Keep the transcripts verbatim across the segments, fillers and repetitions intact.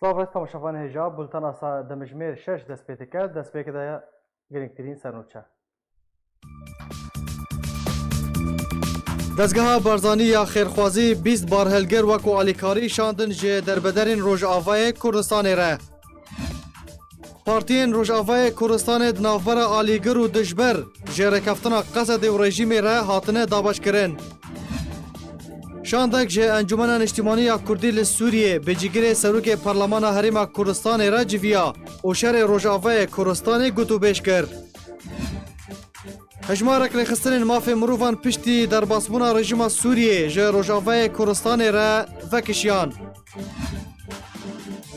Silav û rêz temaşevanê hêja, bultena sa demjimêr şeş dest pê dike, destpêkê de girîngtirîn sernûçe. Dezgeha Barzanî ya xêrxwazî bîst barhilgir wekû alîkarî şandin ji derbederên Rojavayê Kurdistanê re. Partiyên Rojavayê Kurdistanê di navbera alîgir û dijber ji rêkeftina Qesedê û rejîmê re hatine dabeşkirin. Şandek ji Encûmena Niştimanî ya Kurdî li Sûriyê bi cîgirê Serokê Parlemana Herêma Kurdistanê re civiya û şerê Rojavayê Kurdistanê gotûbêj kir. Hejmarek rêxistinên mafê mirovan piştî derbasbûna rejîma Sûriyê ji Rojavayê Kurdistanê re vekişiyan.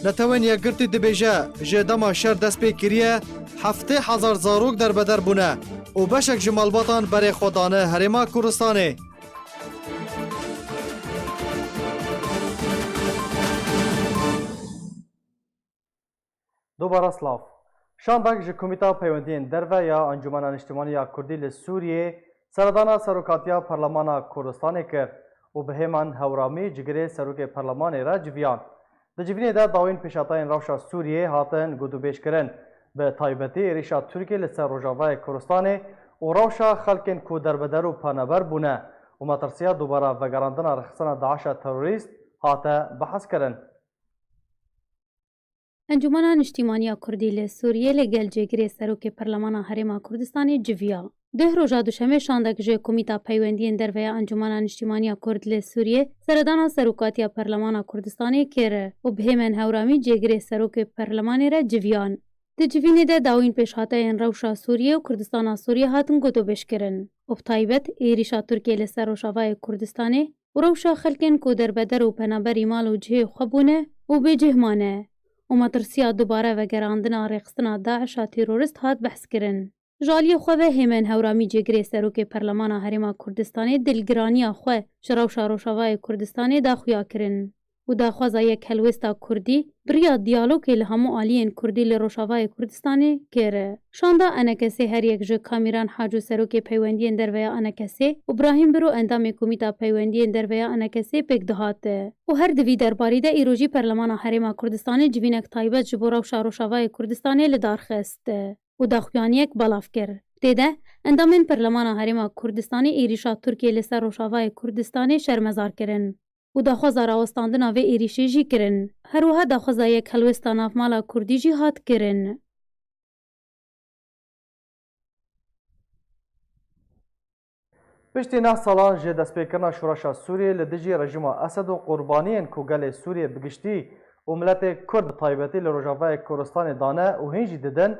Netewên Yekgirtî dibêje, ji dema şer dest pê kiriye, heftê hezar zarok derbeder bûne û beşek ji malbatan berê xwe dane Herêma Kurdistanê. Dubare silav. Şandek ji Komîta Peywendiyên Derve ya Encûmena Niştimanî ya Kurdî li Sûriyê seredana serokatiya Parlemana Kurdistanê kir û bi Hêman Hewramî cigirê serokê Parlemanê re civiyan. Di civînê de dawîn pêşhatayên rewşa Sûriyê hatin gotûbêjkirin, bi taybetî êrîşa Tirkiyê li ser Rojavayê Kurdistanê û rewşa xelkên ku derbeder û penaber bûne û metirsiya dubare vegerandina rêxistina DAIŞa terorîst hate behskirin. Encûmena Niştîmaniya Kurdî li Sûriyê li gel cêgirê Serokê Perlemana Herêma Kurdistanê civiya. Duh roja duşemê şandek ji Komîta Peywendiyên Derve ya Encûmena Niştîmaniya Kurd li Sûriyê seredana serokatiya Perlemana Kurdistanê kir û bi Hêmen Hewramî cêgirê Serokê Perlemanê re civiyan. Di civînê de dawîn pêşhateyên rewşa Sûriyê û Kurdistana Sûriyê hatin gotûbêjkirin û bi taybet êrîşa Tirkiyê li ser Rojavayê Kurdistanê û rewşa xelkên ku derbeder û penaberî mal û cihê xwe bûne û bêcih mane û metirsiya dubare vegerandina rêxistina DAIŞa terorîst hat behskirin. Ji aliyê xwe ve Hêmen Hewramî cêgirê Serokê Perlemana Herêma Kurdistanê dilgiraniya xwe ji rewşa Rojavayê Kurdistanê da xuya kirin û daxwaza yek helwêsta Kurdî bi riya diyalogê li hemû aliyên Kurdî li Rojavayê Kurdistanê kir. Şanda ENKSê her yek ji Kamîran Haco Serokê Peywendiyên Derve ya ENKSê û Brahîm Biro endamê Komîta Peywendiyên Derve ya ENKSê pêk dihate û her di vî derbarî de îro jî Perlemana Herêma Kurdistanê civînek taybet ji bo rewşa Rojavayê Kurdistanê li dar xist û daxuyaniyek belav kir. Tê de endamên Perlemana Herêma Kurdistanê êrîşa Tirkiyê li ser Rojavayê Kurdistanê şermezar kirin û daxwaza rawestandina vê êrîşê jî kirin. Her wiha daxwaza yek helwêsta navmala Kurdî jî hat kirin. Piştî neh salan ji destpêkirina şoreşa Sûriyê li dijî rejîma Esed û qurbaniyên ku gelê Sûriyê bi giştî û miletê Kurd bi taybetî li Rojavayê Kurdistanê dane û hîn jî didin,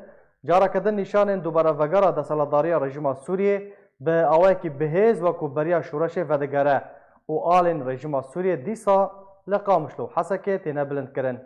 careke din nîşanên dubarevegera desthilatdariya rejîma Sûriyê bi awayekî bihêz wekû beriya şoreşê vedigere û alên rejîma Sûriyê dîsa li Qamişlo û Hesekê têne bilindkirin.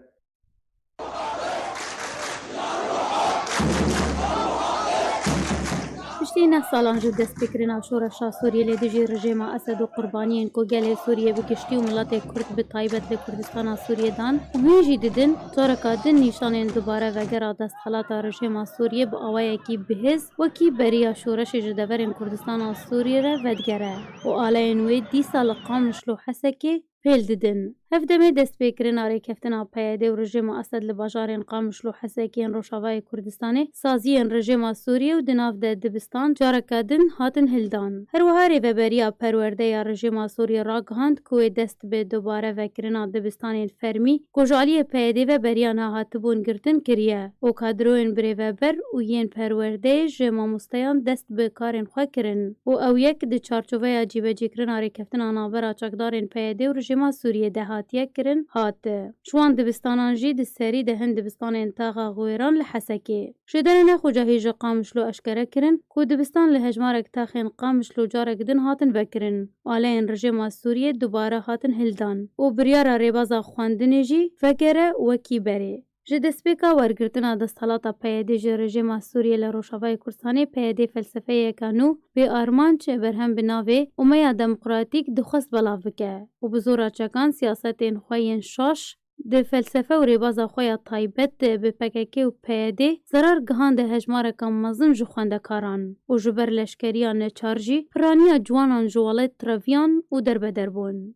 Piştî neh salan ji destpêkirina şoreşa Sûriyê li dijî rejîma Esed û qurbaniyên ku gelê Sûriyê bi giştî û miletê Kurd bi taybet li Kurdistana Sûriyê dan û hîn jî didin, careka din nîşanên dubare vegera desthelata rejîma Sûriyê bi awayekî bihêz wekî beriya şoreşê ji deverên Kurdistana Sûriyê re vedigere û aleyên wê dîsa li Qamişlo û Hesekê pêl didin. Hevdemê destpêkirina rêkeftina P Y D û rejîma Esed li bajarên Qamişlo û Hesekê yên Rojavayê Kurdistanê, saziyên rejîma Sûriyê û di nav de dibistan careke din hatin hildan. Her wiha rêveberiya perwerde ya rejîma Sûriyê ragihand ku wê dest bi dubare vekirina dibistanên fermî ku ji aliyê P Y D ve beriya niha hatibûn girtin kiriye û kadroyên birêveber û yên perwerdeyê ji mamosteyan dest bi karên xwe kirin û ew yek di çarçoveya cîbecîkirina rêkeftina navbera çekdarên P Y D û rejîma Sûriyê de hatiye kirin, hat. Ji wan dibistanan jî di serî de hin dibistanên taxa Xwêran li Hesekê. Jêderê nexweca hêja Qamişlo eşkere kirin ku dibistan li hejmarek taxên Qamişlo carek din hatin vekirin. Aleyên rejêma Sûriyê dubare hatin hildan û biryara rêbaza xwendinê jî vegere wekî berê. Ji destpêka wergirtina desthilata P Y D ji rejêma Sûriyê li Rojavayê Kurdistanê, P Y D felsefeyeke nû bê armanc berhem bi navê Umeya Demokratîk dixwest belav bike û bi zora çekan siyasetên xwe yên şaş di felsefe û rêbaza xwe ya taybet bi P K K û P Y D zerar gihande hejmareka mezin ji xwendekaran û ji ber leşkeriya neçar jî piraniya ciwanan ji welat reviyan û derbeder bûn.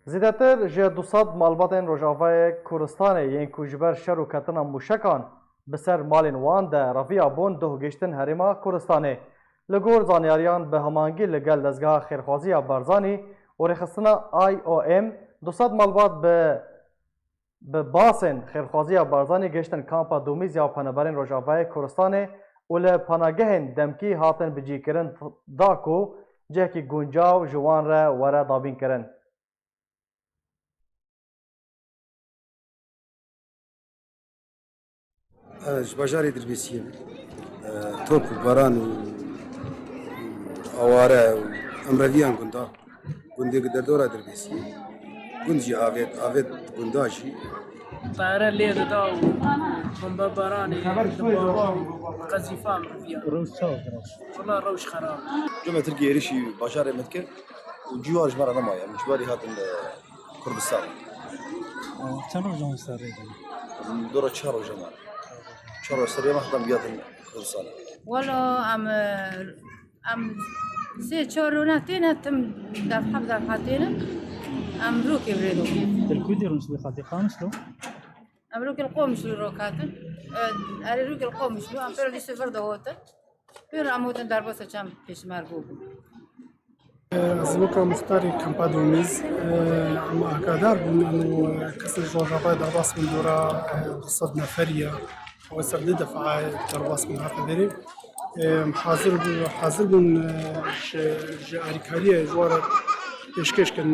Zêdetir ji du sed malbatên Rojavayê Kurdistanê yên ku ji ber şer û ketina mûşekan bi ser malên wan de reviya bûn, doh gihiştin Herêma Kurdistanê. Li gor zanyariyan, bi hemahengî li gel dezgeha xêrxwaziya Barzanî û rêxistina I O M, du sed malbat bi bi basên xêrxwaziya Barzanî gihiştin kampa Domîz ya penaberên Rojavayê Kurdistanê û li panagehên demkî hatin bicihkirin, da ku cihekî guncaw ji wan re were dabînkirin. Ez ji bajarê Dirbêsiyê me. E, top û baran û, û aware û em reviyan gunda. Gundê derdora Dirbêsiyê. Gund jî avêt, avêt gunda jî. Tayare lê dida û bombe baranê diba, qezîfa em reviyan. Rewş çawa kira? Wela rewş xerab. Cuma Tirkiye êrişî bajarê me dike û cîwar ji me re nemaye. Em cîwarî hatin, e, Kurdistan. Çend roj e ser rê? Dora çar roj e me. Çar roj ser rê me, heta em gihatin Kurdistan. Wela em, em sê çar rona têne, tim defha bi defha têne. Em rokê bi rê de. Til ku dê rûn ji xaltê Qamişlo? Em rokê li Qomişlo rok hatin. E, erê rokê li Qomişlo, em pêro lîsê vir de hotin. Pêro em hotin derbasa çem pêşmergo bûn. Ez weka muxtarê Kampa Domîz, em agadar bûn, em û kesên ji Rojavayê derbas bûn, dora du sed neferî ye. Ew ser du defa derbas bûn hate derê. Em hazir bû-, hazir bûn, ji, ji alîkariyê ji wan re pêşkêş kin,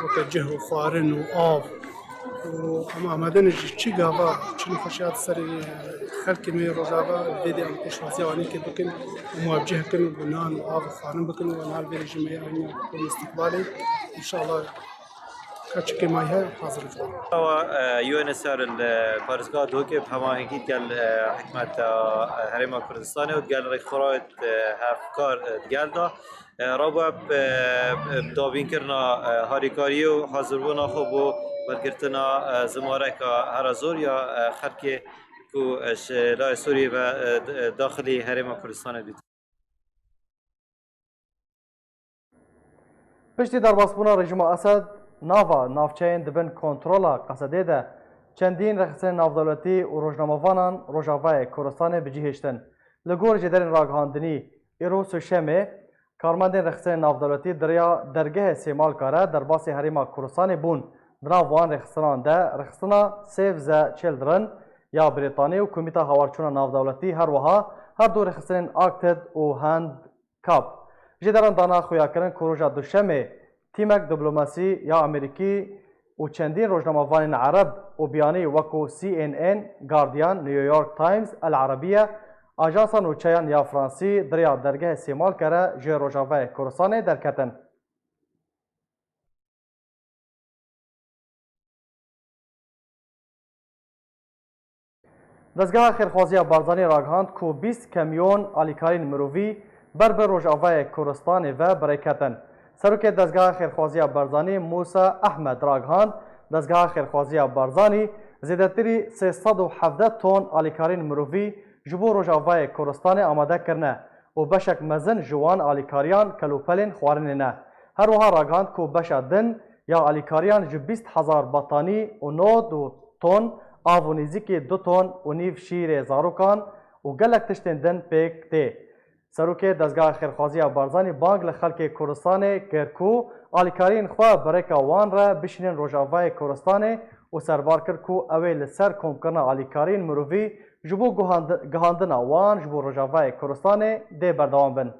weke cih û xwarin û av. Û em amade ne ji çi gava, çi nexweşiya di serê xelkê me yê Rojava, vê dê em pêşwaziya wan ê kê bikin, em wa bi cih kin û bi nan û av û xwarin bikin û em her vê rê jî me yê aniya bikin îstiqbalê. Înşallah ka çi kêmayî heye, hazir ji wan. Awa, e, U N H C R li parêzgeha Duhokê bi hemahengî digel, e, hikûmeta, e, Herêma Kurdistanê û digel rêkxwerawê, e, hevkar, e, digel de. E, Rabab, e, e, dabînkirina, e, harîkariyê û hazirbûna xwe bo wergirtina, e, zimareka here zor ya, e, xelkê ku, e, ji layê Sûriyê ve, e, d-, e, daxilî Herêma Kurdistanê dîtin. Piştî derbasbûna rejîma Esed, nava navçeyên di bin kontrola Qesedê de çendîn rêxistinên navdewletî û rojnamevanan Rojavayê Kurdistanê bi cih hiştin. Li gor jêderên ragihandinî, îro Sêşemê, karmendên rêxistinên navdewletî di rêya dergehê Sêmalka re derbasî Herêma Kurdistanê bûn. Di nav wan rêxistinan de rêxistina Save the Children ya Brîtanî û Komîta Hawarçûna Navdewletî, her wiha her du rêxistinên Acted û Hand Kap. Jêderan dana xuyakirin ku roja Duşemê tîmek diplomasî ya Amerîkî û çendîn rojnamevanên Ereb û biyanî wekû C N N, Guardian, New York Times, El Arabiye, ajansa nûçeyan ya Fransî di rêya dergehê Sêmalke re ji Rojavayê Kurdistanê derketin. Dezgeha Xêrxwaziya Barzanî ragihand ku bîst kamyon alîkarîn mirovî ber bi Rojavayê Kurdistanê ve bi rê ketin. Serokê Dezgeha Xêrxwaziya Barzanî Mûsa Ehmed ragihand, Dezgeha Xêrxwaziya Barzanî zêdetirî sê sed û hevdeh ton alîkarîn mirovî ji bo Rojavayê Kurdistanê amade kirine û beşek mezin ji wan alîkariyan kelûpelên xwarinê ne. Her wiha ragihand ku beşa din ya alîkariyan ji bîst hezar batanî û nod û ton av û nêzîkî du ton û nîv şîrê zarokan û gelek tiştên din pêk tê. Serokê Dezgeha Xêrxwaziya Barzanî bang li xelkê Kurdistanê kir ku alîkariyên xwe bi rêka wan re bişînin Rojavayê Kurdistanê û serbar kir ku ew ê li ser komkirina alîkariyên mirovî ji bo guhandi-, gihandina wan ji bo Rojavayê Kurdistanê dê berdewam bin.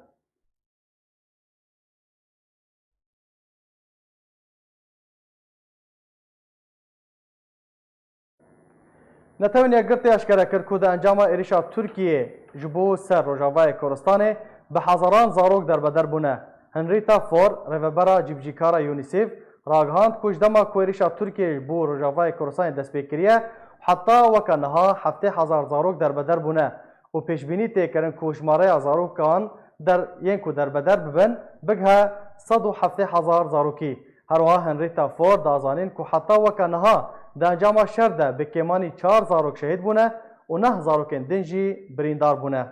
Netewên Yekgirtî aşkere kir ku di encama êrişa Tirkiyê ji bo ser Rojavayê Kurdistanê bi hezaran zarok derbeder bûne. Henrietta Fore, rêvebera cîbicîkara UNICEF, ragihand ku ji dema ku êrişa Tirkiyê ji bo Rojavayê Kurdistanê dest pê kiriye, heta weke niha heftê hezar zarok derbeder bûne û pêşbînî tê kirin ku jimareya zarokan der yên ku derbeder bibin bigihe sed û heftê hezar zarokî. Her wiha Henrietta Fore da zanîn ku heta weke niha di encama şer de bi kêmanî çar zarok şehîd bûne û neh zarokên din jî birîndar bûne.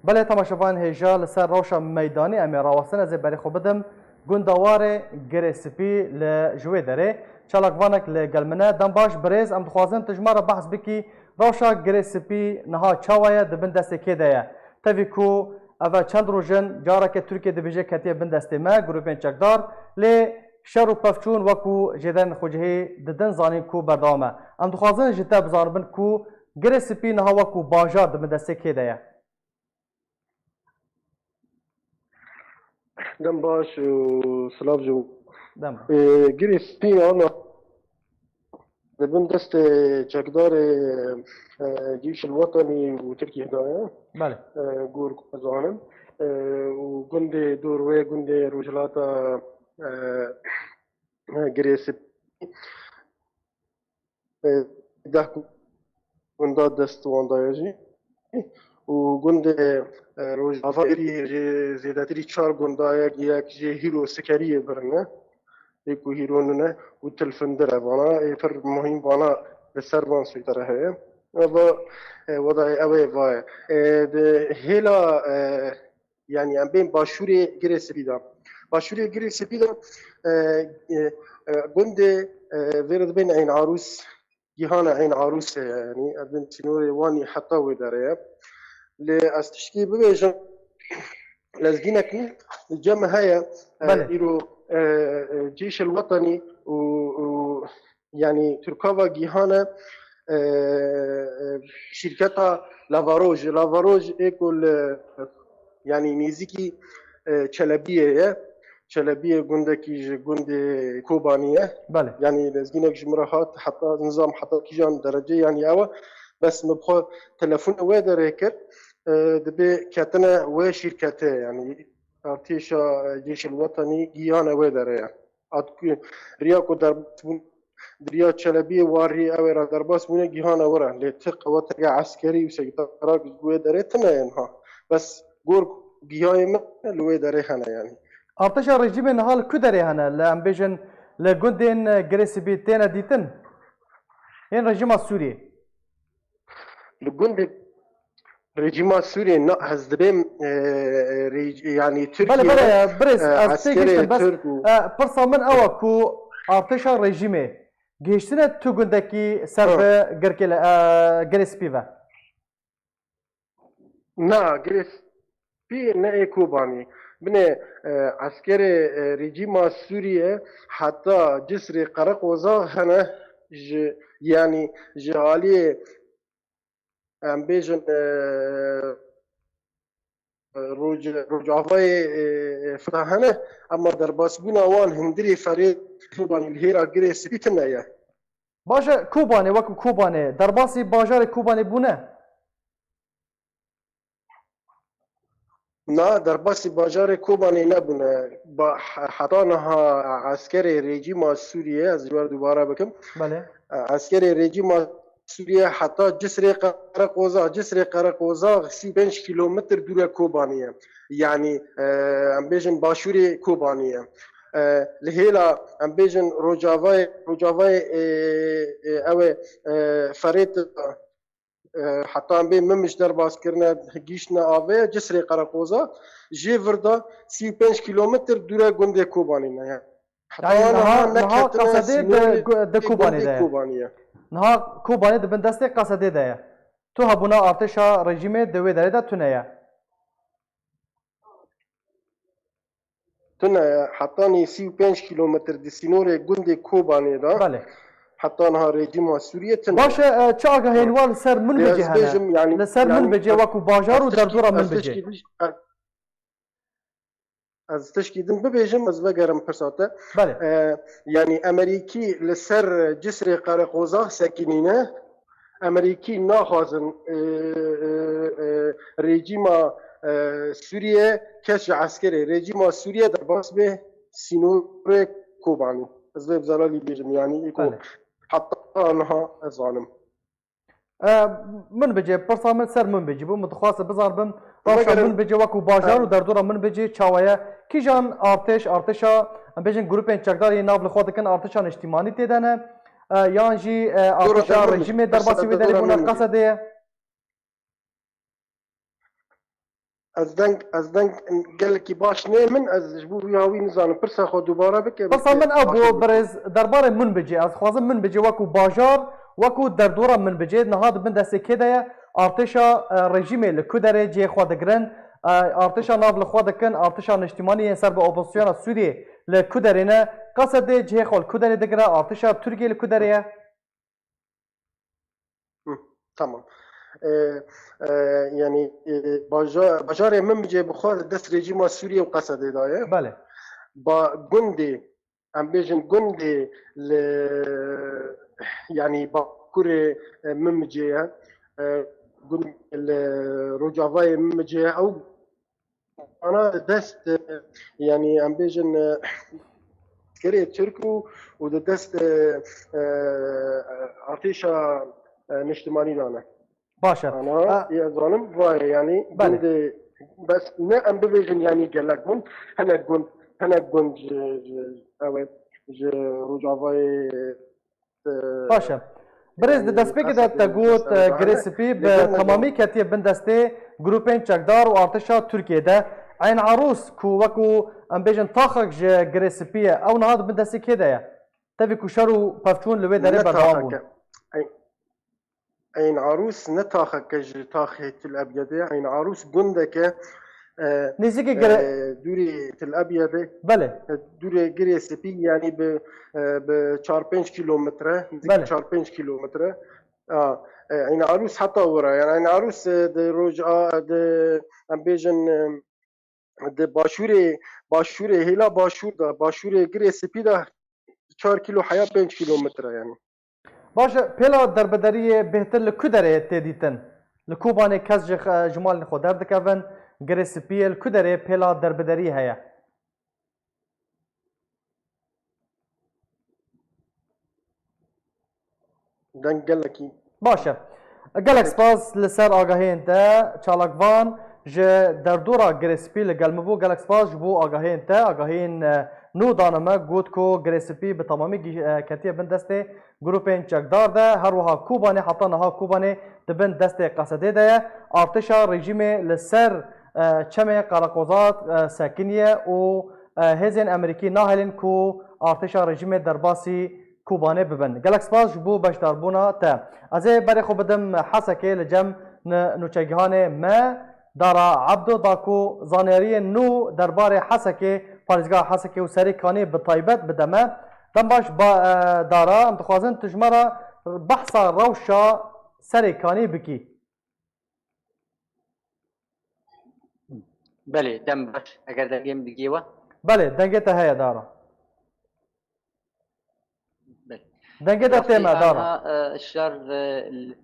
Belê temaşevan hêja li ser rewşa meydanî em ê rawestin, ez ê berê xwe bidim gundewarê Girê Spî li ji wê derê. Çalakvanek li gel min e. Dem baş birêz, em dixwazin tu ji me re behs bikî rewşa Girê Spî niha çawa ye, di bin destê kê de ye? Tevî ku ev e çend roj in careke Tirkiye dibêje ketiye bin destê me, grûpên çekdar, lê şer û pevçûn wekû jêderên xwecihî didin zanîn ku berdewam e. Em dixwazin ji te bizanibin ku Girê Spî niha wekû bajar di bin destê kê de ye? Dem baş û silav ji Dem. Ê, Girê Spî ana di bin destê çekdarê, e, Cîşil Wetanî û Tirkiye de ye. Belê. E, gor ku zanim. E, û gundê dor wê gundê rojhilata, e, Girê Spî. E, deh gunda dest wan daye jî. Û gundê, e, Rojava êrî jê zêdetirî çar gunda yek, yek jê hîro sikeriyê birine. Ê ku hîro nine û tilfindir e vana, ê pir muhîm vana li ser van seytere heye. Eva, e, weda ew ê vaye. E, di hêla, e, Yanî em bên başûrê Girê Spî de. Başûrê Girê Spî de, e, e, e, gundê, e, vê re dibên Eyn Arûs, Gihana Eyn Arûs e, yanî ev bên sînorê Wanî heta wê derê ye. Lê ez tişkî bibêjim, lezgînek nî li cem heye, e, Belê. îro, e, e, Cîşil Wetanî û, û Yanî Tirkava Gîhane, e, e, şîrketa Lavaroj. Lavaroj ê ku li, yanî nêzîkî, e, Çelebiyê ye. Çelebiyê gundekî ji gundê Kobanî ye. Belê. Yanî lezgînek ji min re hat, heta nizam heta kîjan derece yanî ew e. Bes min bi xwe telefon wê derê kir. E, dibê ketine wê şîrketê, yanî artêşa, e, Cêşil Wetanî Gîhane wê derê ye. At ku riya ku derbas bûn, di riya Çelebiyê warî ew ê re derbas bûne gihane were. Lê ti qeweteke eskerî û sektarak ji wê derê tune ye niha. Bes gor gihayê min li wê derê hene yanî. Artêşa rejîmê niha li ku derê hene? Li em bêjin li gundên Girê Spî têne dîtin? Yên rejîma Sûriyê. Li gundê rejîma Sûriyê na ez dibêm, e, e, rej-, yanî Belê, Tirkiye, belê, birêz, e, ez tê eskerê gihiştim, bes, Tirk û e, pirsa min ew e ku artêşa rejîmê gihiştine tu gundekî ser Hı. bi girkê le, e, Girê Spî ve? Na, Girê Spî ne ê Kobanî. Binê, e, eskerê, e, rejîma Sûriye heta Cisrê Qereqoza hene ji, yanî ji aliyê, em bêjin, e, roj-, Rojavayê, e, e, Fira hene, ema derbasbûna wan hundirê ferê Kobanî li hêra Girê Spî tune ye. Baş e, Kobanê, wekî Kobanê, derbasî bajarê Kobanê bûne? Na, derbasî bajarê Kobanê nebûne. Ba-, he-, heta niha eskerê rejîma Sûriye, ez ji we re dubare bikim. Belê. Eskerê rejîma Sûriye heta Cisrê Qereqoza, Cisrê Qereqoza sî û pênc kîlometr dûre Kobanê ye. Yanî, e, em bêjin başûrê Kobanê ye. E, li hêla, em bêjin Rojavayê, Rojavayê, e, e, ew ê, e, Ferêt, e, heta em bê Mimiş derbas kirine, gihîştine avê, Cisrê Qereqoza, jê vir de sî û pênc kîlometr dûre gundê Kobanê ne ye. Heta Yanî wan niha, niha niha neketine Qesedê di sînorê gu-, di Kobanê gundê de ye. Kobanê ye. Niha Kobanê di bin destê Qesedê de ye. Tu hebûna artêşa rejîmê di wê derê de tune ye. Tune ye, hetanî sî û pênc kîlometr di sînorê gundê Kobanê de. Belê. Heta niha rejîma Sûriyê tune. Baş e, e, çi agahên wa li ser Minbicê hene? Li ser Minbicê wekû bajar û derdora Minbicê. Ez tişkî din bibêjim, ez vegerim pirsa te. Belê. E, yanî Emerîkî li ser Cisrê Qereqoza sekinîne. Emerîkî naxwazin, e, e, e, rejîma, e, Sûriye kes ji eskerê rejîma Sûriye derbas bê sînorê Kobanî. Ez vê bi zelalî bêjim, yanî îko Belê. Heta niha ez zanim. E, Minbicê, pirsa min ser Minbicê bû. Min dixwast bizanibim, rewşa Minbicê wekû bajar û derdora Minbicê çawa ye? Kîjan artêş, artêşa, em bêjin grûpên çekdar yên nav li xwe dikin, artêşa niştîmanî tê de ne? E, yan jî, e, artêşa rejîmê derbasî wê derê bûne, Qesedê ye? Ez deng, ez deng gelekî baş nê min, ez ji bo wî hawî nizanim. Pirsa xwe dubare bike. Pirsa min ew bû, birêz, derbarê Minbicê. Ez dixwazim Minbicê wekû bajar, wekû derdora Minbicê niha di bin destê kê de ye? Artêşa, e, rejîmê li ku derê cihê xwe digirin? E, artêşa nav li xwe dikin, artêşa niştîmanî yên ser bi opozisyona Sûriyê li ku derê ne? Qesedê cihê xwe li ku derê digire? Artêşa Tirkiyê li ku derê ye? Hı, tamam. E, e, yanî, e, baja-, bajarê Minbicê bi xwe li dest rejîma Sûriye û Qesedê de ye. Belê. Ba-, gundê, em bêjin gundê li, yanî bakurê, e, Minbicê ye. E, gundê li rojavayê Minbicê ye. Ew Ana dest, e, yanî em bêjin, e, kerê Tirk û, û di dest, e, e, artêşa, e, niştimanî de ne. Baş e. Ana, A- ez zanim, vayê, yanî, Belê. gundê, bes ne em bibêjin, yanî, gelek gund, hinek gund, hinek gund ji, ji, ew e, ji Rojavayê Baş e. Birêz, di destpêkê de te got, e, Girê Spî bi temamî ketiye bin destê grûpên çekdar û artêşa Tirkiyê de. Eyn Arûs, ku wekû em bêjin taxek ji Girê Spî ye, ew niha di bin destê kê de ye? Tevî ku şer û pevçûn li wê derê berdewam bûn. Eyn Arûs ne taxeke ji taxê Til Ebyedê ye. Eyn Arûs gundeke, e, Nêzîkî e, Girê- dûrî Til Ebyedê, Belê. e, dûrê Girê Spî, yanî bi, e, bi çar pênc kîlometre, nêzîkî Belê. çar pênc kîlometre. A, e, Eyn Arûs heta wira, yanî Eyn Arûs, e, di roj a, di, em bêjin, e, di başûrê, başûrê hêla başûr de, başûrê Girê Spî de çar kîlo heya pênc kîlometre, yanî. Baş e, pêla derbederiyê bêhtir li ku derê tê dîtin? Li Kobanê kes ji xe-, ji malên xwe derdikevin, Girê Spiyê li ku derê pêla derbederiyê heye? Deng gelekî. Baş e. Gelek spas li ser agahiyên te, çalakvan ji derdora Girê Spî li gel min bû. Gelek spas ji bo agahiyên te. Agahiyên, e, nû dane me, got ku Girê Spî bi temamî gî-, e, ketiye bin destê grûpên çekdar de, her wiha Kobanê, heta niha Kobanê di bin destê Qesedê de ye. Artêşa rejîmê li ser, e, çemê Qereqozat, e, sekiniye û, e, hêzên Amerîkî nahêlin ku artêşa rejîmê derbasî Kobanê bibin. Gelek spas ji bo beşdarbûna te. Ez ê berê xwe bidim Hesekê, li cem ni-, nûçegihanê me Dara Ebdo da ku zaniyariyên nû derbarê Hesekê, parêzgeha Hesekê û Serê Kanî bi taybet bide me. Dem baş ba, e, Dara, em dixwazin tu ji me re behsa rewşa Serê Kanî bikî. Belê, dem baş. Eger dengê min digê we? Belê, dengê te heye, Dara. Belê. Dengê te tê me, Dara. Rastî, anha, e, şer, e, l-,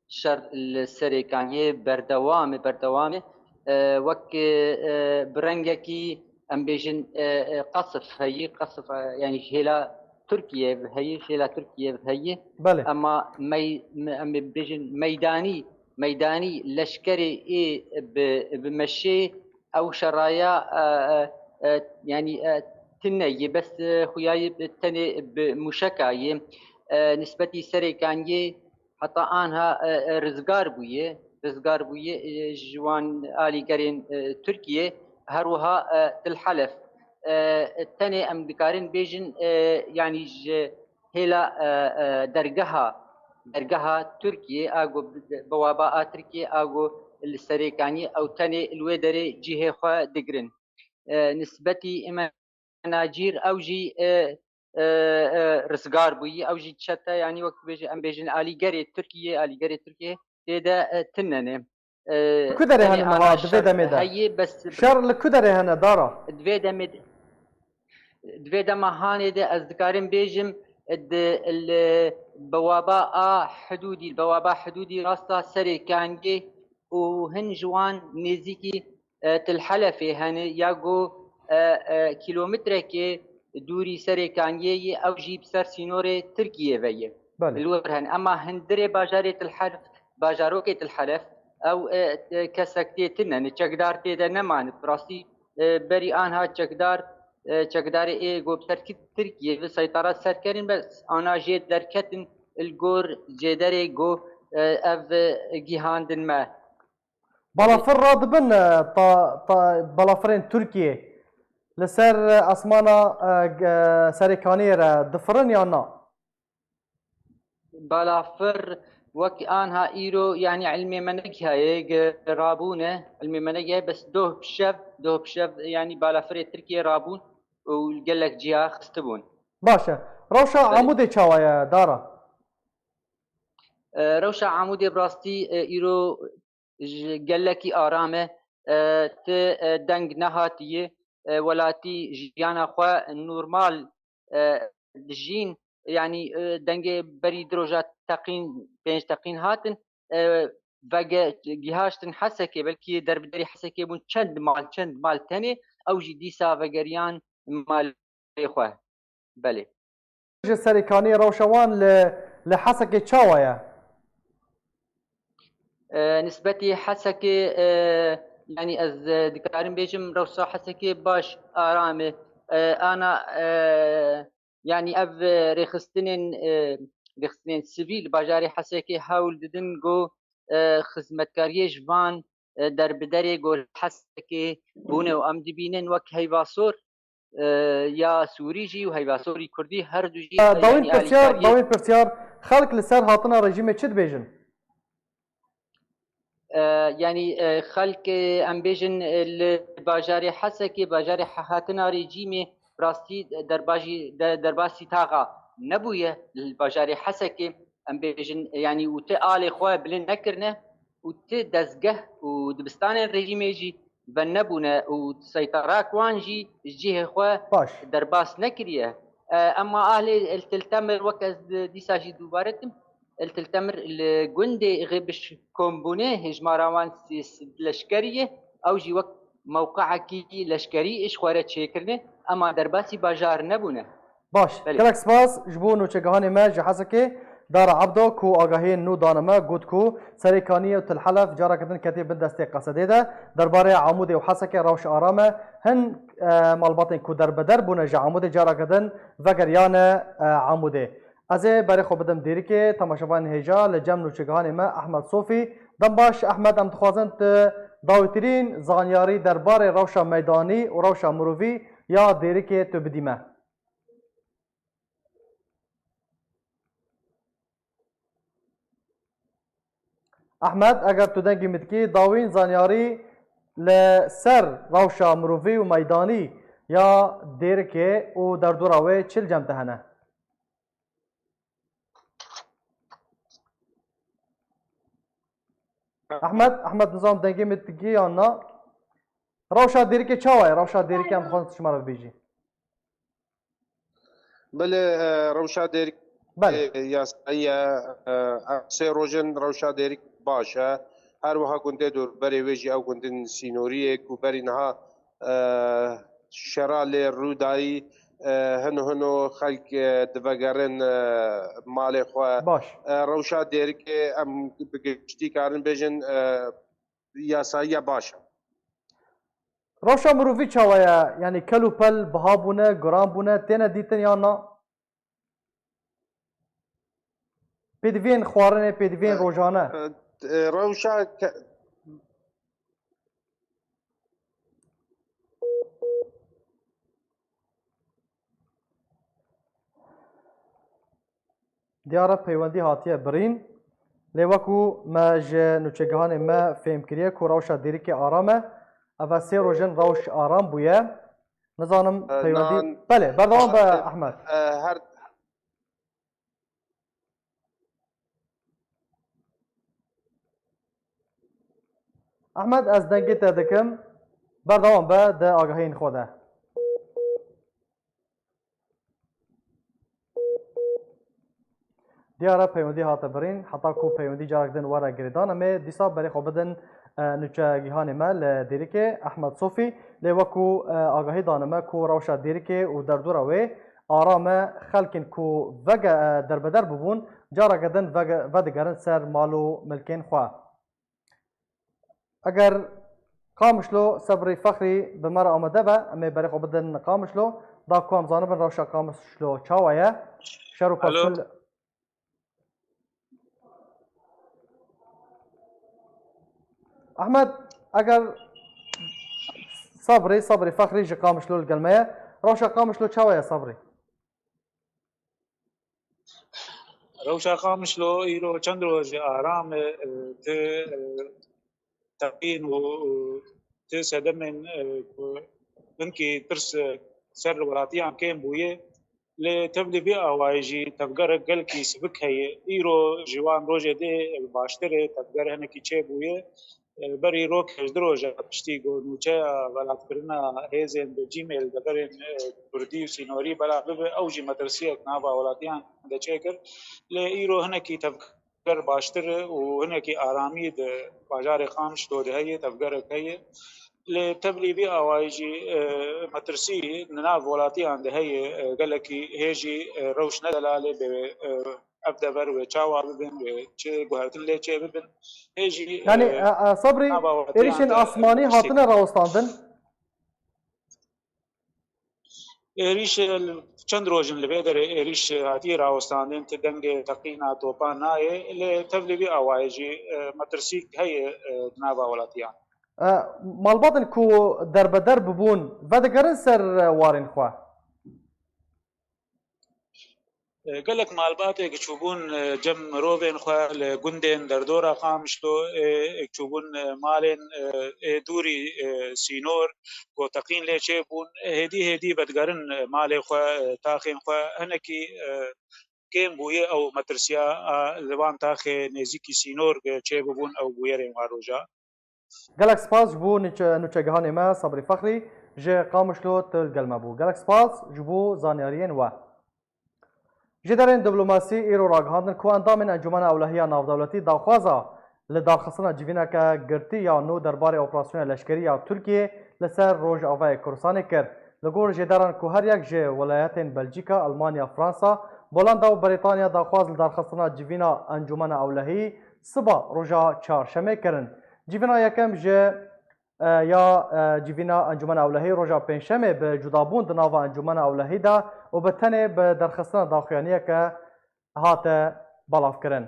şer li Serê Kaniyê berdewam e, berdewam e. E, wek, e, bi rengekî, em bêjin, e, e, qesf heyî, qesf, e, yanî ji hêla Tirkiye heyî, ji hêla Tirkiye heyî. Belê. Ema mey-, me-, em bêjin meydanî, meydanî leşkerê ê bi, bi meşê ew şeraya, e, e, e, yanî, e, tune yê, bes, e, xuya yê bi tenê bi mûşeka yê. E, nisbetî Serê Kaniyê heta anha, e, e, rizgar bûye, rizgar bûye, e, ji wan alîgerên, e, Tirkiye, her wiha, e, Til Helef. E, tenê em dikarin bêjin, e, yanî ji hêla, e, e, dergeha, dergeha Tirkiye, a ku bi, bi waba a Tirkiye, a ku li Serê Kaniyê ew tenê li wê derê cihê xwe digirin. E, nisbetî Îmen Nacîr, ew jî, e, e, e, rizgar bûyî. Ew jî çete, yanî wek bêje, em bêjin alîgerê Tirkiyê, alîgerê Tirkiyê tê de, e, tine ne. E, Ku derê hene niha, di vê demê de? Heye, bes şer li ku derê hene, Dara? Di vê demê de, di vê dema hanê de ez dikarim bêjim, di, li bewaba a hidûdî, bewaba hidûdî rasta Serê Kangê û hin ji wan nêzîkî, e, Til Helefê hene ya ku, e, e, kîlometrekê dûrî Serê Kangê ye, ew jî bi ser sînorê Tirkiyê ve ye. Belê. Li wir hene. Ema hundirê bajarê Til Helef, bajarokê Til Helef, ew, e, e, kesek tê tine, ne çekdar tê de nemane. Bi rastî, e, berî anha çekdar, e, çekdarê ê ku bi ser Tirkiyê ve seytara ser kerin, bes ana jê derketin li gor cêderê ku, e, ev, e, gihandin me. Balafir radibin, e, ta, ta, balafirên Tirkiyê li ser, e, asmana, e, ge-, Serêkaniyê re difirin yan na? Balafir wek anha îro, yanî ilmê me negihaye, ge-, rabûne, ilmê me negihaye, bes doh bi şev, doh bi şev, yanî balafirê Tirkiyê rabûn û gelek ciha xistibûn. Baş e. Rewşa Belê. Amûdê çawa ye, Dara? E, rewşa Amûdê bi rastî, e, îro ji gelekî aram e. E, ti, e, deng nehatiye. E, welatî jiyana xwe normal, e, dijîn. Yanî, e, dengê berî di roja teqîn, pênc teqîn hatin. E, vege gihaştin Hesekê, belkî derbiderî Hesekê bûn çend mal, çend mal tenê. Ew jî dîsa vegeriyan malê xwe. Belê. Ji Serêkaniyê rewşa wan li, li Hesekê çawa ye? E, nisbetî Hesekê, e, yanî ez, e, dikarim bêjim rewşa Hesekê baş, aram e. E, ana, e, yanî ev, e, rêxistinên, e, rêxistinên sivîl bajarê Hesekê hewl didin ku, e, xizmetkariyê ji van, e, derbiderê ku li Hesekê bûne û em dibînin wek heyvasor, e, ya Sûrî jî û heyvasorî Kurdî her du jî, e, Dawîn yanî pirsyar, alîkariyê. Dawîn pirsyar, xelk li ser hatina rejîmê çi dibêjin? E, yanî, e, xelk, e, em bêjin, e, li bajarê Hesekê, bajarê he-, hatina rejîmê rastî derbajî, de, derbasî taxa nebûye li bajarê Hesekê, em bêjin, e, yanî û ti alê xwe bilind nekirine û ti dezgeh û dibistanên rejîmê jî venebûne û seytera wan jî ji cihê xwe Baş. derbas nekiriye. E, ema ahlê El Til Temir, wek ez di-, dîsa jî dubare dikim, El Til Temir li gundê Xêbiş kombûne, hêjmara wan sê sed leşkerî ye, ew jî wek mewqeekî leşkerî ji xwe re çêkirine, ema derbasî bajar nebûne. Baş. Belê. Gelek spas ji bo nûçegihanê me ji Hesekê. Dara Ebdo ku agahiyên nû dane me, got ku Serêkaniyê û Til Helef careke din ketiye bin destê Qesedê de. Derbarê Amûdê û Hesekê rewş aram e. Hin, e, malbatên ku derbeder bûne ji Amûdê careke din vegeriyane, e, Amûdê. Ez ê berê xwe bidim Dêrikê, temaşevanên hêja li cem nûçegihanê me Ehmed Sofî. Dem baş Ehmed, em dixwazin tu dawîtirîn zanyarî derbarê rewşa meydanî û rewşa mirovî ya Dêrikê tu bidî me. Ehmed, eger tu dengê min dikî, dawîn zanyarî li ser rewşa mirovî û meydanî ya Dêrikê û derdora wê çi li cem te hene? Ehmed, Ehmed, nizam dengê min dikî yan na? Rewşa Dêrikê çawa ye? Rewşa Dêrikê em dixwazin tu ji me re bibêjî. Belê, e, rewşa Dêrik, Belê. e, yasayî ye, e, ev sê roj in rewşa Dêrik baş e. Her wiha gundê dorberê wê jî ew gundên sînorî yê ku berî niha, e, şera lê rû dayî, e, hino hino xelk, e, divegerin, e, malê xwe. Baş. E, rewşa Dêrikê em bi giştî karin bêjin, e, yasayî ye baş e. Rewşa mirovî çawa ye? Yanî kel û pel biha bûne, giran bûne, têne dîtin yan na? Pêdiviyên xwarinê, pêdiviyên E, rojane. e, e, rewşa ke- Diyar e peywendî hatiye birîn. Lê wekû me ji nûçegihanê me fêm kiriye ku rewşa Dêrikê aram e. Ev e sê roj in rewş aram bûye. Nizanim E, peywendî. nan Belê, berdewam be, e, Ehmed. e, her Ehmed, ez dengê te dikim. Berdewam be di agahiyên xwe de. Diyar e, peywendî hate birîn. Heta ku peywendî carek din were girêdan, em ê dîsa berê xwe bidin, e, nûçegihanê me li Dêrikê, Ehmed Sofî. Lê wekû, e, agahî danime ku rewşa Dêrikê û derdora wê aram e, xelkên ku vege-, e, derbeder bûbûn, careke din vege-, vedigerin ser mal û milkên xwe. Eger Qamişlo Sebrî Fexrî bi me re amade be, em ê berê xwe bidin Qamişlo. Da ku em zanibin rewşa Qamişlo çawa ye. Şer û Alo. Pevçûn. Ehmed, eger Sebrî, Sebrî Fexrî ji Qamişlo li gel me ye. Rewşa Qamişlo çawa ye Sebrî? Rewşa Qamişlo îro çend roj e aram e, e, ti, e, teqîn û, û ti sedemên, e, ku hinkî tirs, e, ser li welatiyan kêm bûye. Lê tevlî vî awayî jî tevgerek gelkî sivik heye. Îro ji wan rojê dê baştir e, tevger hinekî çêbûye. E, berî rok hejdê roja piştî ku nûçeya velatkirina hêzên bi cîmê li deverên, e, kurdî û sînorî belav bibe, ew jî metirsiyek nava welatiyan de çêkir. Lê îro hinekî tevger baştir e û hinekî aramî di bajarê Qamişlo de heye, tevgerek heye. Lê tevlî vî awayî jî, e, metirsî di nav welatiyan de heye, e, gelekî hê jî, e, rewş ne delalê bê, e, ev dever wê çawa bibin, wê çi guhertin lê çê bibin. Hê jî, Yanî, e, e, e, Sebrî, nava welatiyan êrîşên de asmanî metirsî hatine rawestandin? Êrîş, e, çend roj in li vê derê êrîş hatiye rawestandin, ti dengê teqîna topan nayê, lê tevlî vî awayê jî, e, metirsîk heye, e, di nava welatiyan. E, malbatên ku derbeder bibûn, vedigerin ser, e, warên xwe? E, gelek malbatê ku çûbûn, e, cem mirovên xwe li gundên derdora Qamişlo, e, ku çûbûn, e, malên, e, ê dûrî, e, sînor, ku teqîn lê çêbûn, hêdî hêdî vedigerin, e, malê xwe, e, taxên xwe. Hinekî, e, kêm bûye ew metirsiya, a, li van taxê nêzîkî sînor, e, çêbibûn ew bûyerên wan roja. Gelek spas ji bo nûçe-, nûçegihanê me Sebrî Fexrî ji Qamişlo tu li gel me bû. Gelek spas ji bo zanyariyên we. Jêderên diplomasî îro ragihandin ku endamên Encûmena Ewlehiya Navdewletî daxwaza li darxistina civîneke girtî ya nû derbarê operasyona leşkerî ya Tirkiyê li ser Rojavayê Kurdistanê kir. Li gor jêderan ku her yek ji welayetên Belcîka, Elmanya, Fransa, Bolanda û Brîtanya daxwaz li darxistina civîna Encûmena Ewlehî siba roja çarşemê kirin. Civîna yekem ji, e, ya, e, civîna Encûmena Ewlehî roja pêncşemê bi cudabûn di nava Encûmena Ewlehî de û bi tenê bi derxistina daxuyaniyeke hate belavkirin.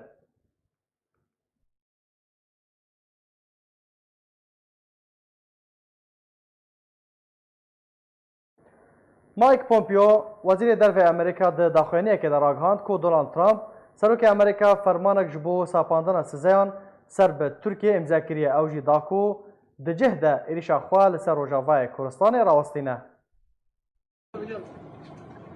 Mike Pompeo, Wezîrê Derve Amerîka di daxuyaniyekê de ragihand ku Donald Trump, Serokê Amerîka fermanek ji bo sepandina sizeyan ser bi Tirkiyê îmze kiriye. Ew jî da ku di cih de êrîşa xwe li ser Rojavayê Kurdistanê rawestîne.